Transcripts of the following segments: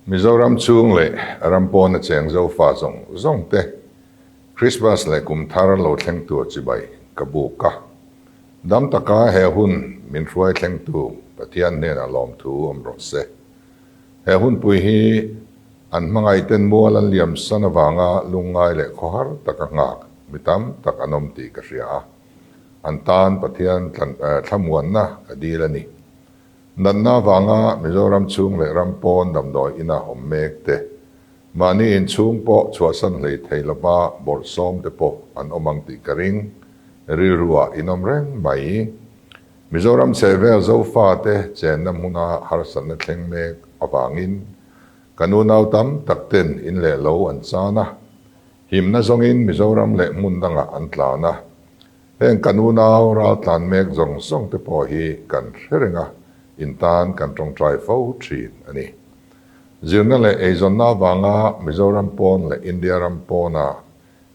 Mizoram chhung leh ram pawna cheng Zofa zawng zawng te Krismas leh kum thar lo thleng tur chibai ka buk a. Dam taka he hun min hruai thlengtu Pathian hnenah lawmthu awm rawh se. He hunpui hi an hmangaihten mual an liam san avanga lungngai leh khawhar taka nghak mi tam tak an awm tih ka hria a, an tan Pathian thlamuanna ka dil a ni. Natna avanga Mizoram chhung leh ram pawn damdawi ina awm mek te, mahni inchhung pawh chhuahsan hlei thei lova bawrhsawm te pawh an awm ang tih ka ring, rilruah in awm reng mai. Mizoram chhehvel Zofate chenna hmuna harsatna thleng mek avangin kan unau tam tak ten in leh lo an chan a, himna zawngin Mizoram leh hmun dangah an tlan a. Heng kan unau raltlan mek zawng zawng te pawh hi kan hre reng a, in tan kan tawngtai fo thin a ni. Zirna leh eizawnna avanga Mizoram pawn leh India ram pawna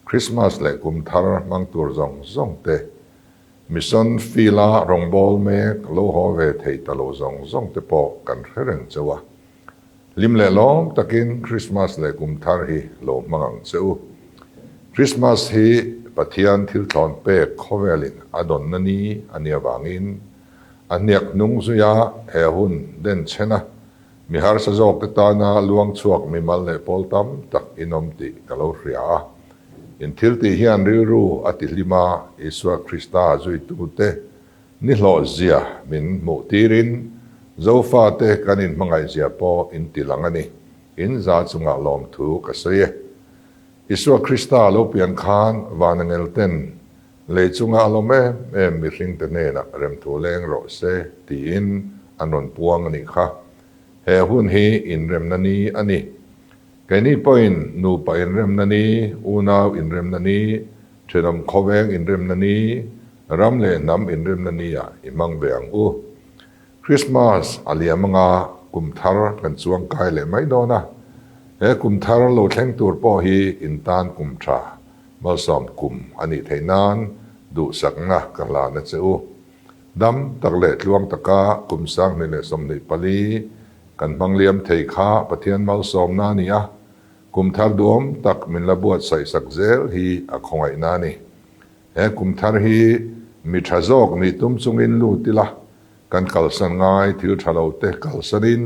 Krismas leh kum thar hmang tur zawng zawng te Mission field-a rawngbâwl mek lo haw ve thei ta lo zawng zawng te pawh kan hre reng cheu a. Hlim leh lawm takin Christmas leh kum thar hi lo hmang ang che u. Christmas hi Pathian thil thlawn pek khawvelin a dawnna ni a nih avangin a hniak hnung zuia he hun den chhen a, mi harsa zawkte tana luang chhuak mimal leh pawl tam tak in awm tih ka lo hria a. In thiltih hian rilru a tihlim a, Isua Krista zuitute ni hlawhzia min hmuh tirin Zofate kan inhmangaihzia pawh in ti lang a ni. In za chungah lawmthu ka sawi e. Isua Krista lo pian khan vanangelten lei chunga a lawm em em mihringte hnenah remthu leng rawh se tiin an rawn puang a nih kha. He hun hi inremna ni a ni. Keini pawhin nupa inremna ni, unau inremna ni, thenawm khawveng inremna ni, ram leh hnam inremna ni ah i hmang ve ang u. Christmas a liam anga kum thar kan chuang kai leh mai dawn a, he kum thar lo thleng tur pawh hi in tan kum tha malsawm kum a nih theih nan duhsakna ka hlan a che u. Dam tak leh tluang taka kum 2024 kan hmang liam thei kha Pathian malsawmna a ni a, kum thar duhawm tak min la buatsaih sak zel hi a khawngaihna a ni. He kum thar hi mi tha zawk nih tum chungin lut ila, kan kalsan ngai thil tha lo te kalsanin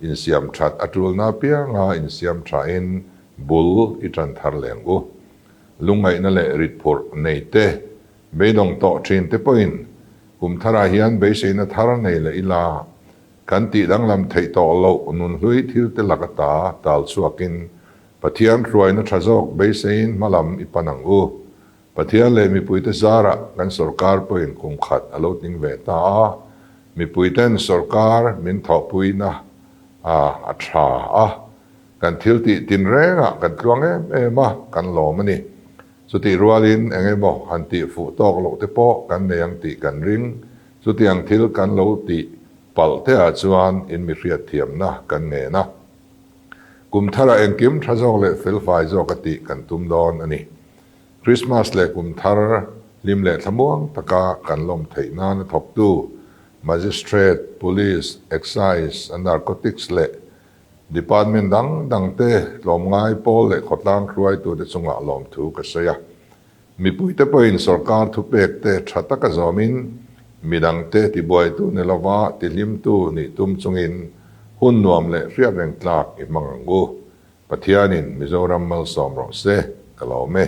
insiam that a tulna apianga insiam thain bul i tan thar leng u. Lungngaihna leh ritphurh nei te Beidawng tawh thin te pawhin kum tharah hian beiseina thar nei leh ila, kan tih danglam theih tawh loh nunhlui thil te lak ata tal chhuakin Pathian hruaina tha zawk beiseiin hmalam i pan ang u. Pathian leh mipuite zarah kan sawrkar pawhin kum khat a lo tling ve ta a, mipuiten sawrkar min thawhpuina a tha a, kan thil tih tinrengah kan tluang em em a, kan lawm a ni. Chutih rualin eng emaw han tih fuh tawk loh te pawh kan nei ang tih kan ring. Chutiang thil kan lo tih palh te ah chuan in mi hriatthiamna kan ngen a. Kum tharah engkim tha zawk leh felfai zawk a tih kan tum dawn a ni. Krismas leh kum thar hlim leh thlamuang taka kan lawm theih nana thawktu Magistrate, Police, Excise, Narcotics leh Department dang dangte tlawmngai pawl leh khawtlang hruaitute chungah lawmthu ka sawi a. Mipuite pawhin sawrkar thupekte tha taka zawmin midangte tibuaitu ni lova tihlimtu nih tum chungin hun nuam leh hriat reng tlak i hmang ang u. Pathianin Mizoram malsawm rawh se, ka lawm e.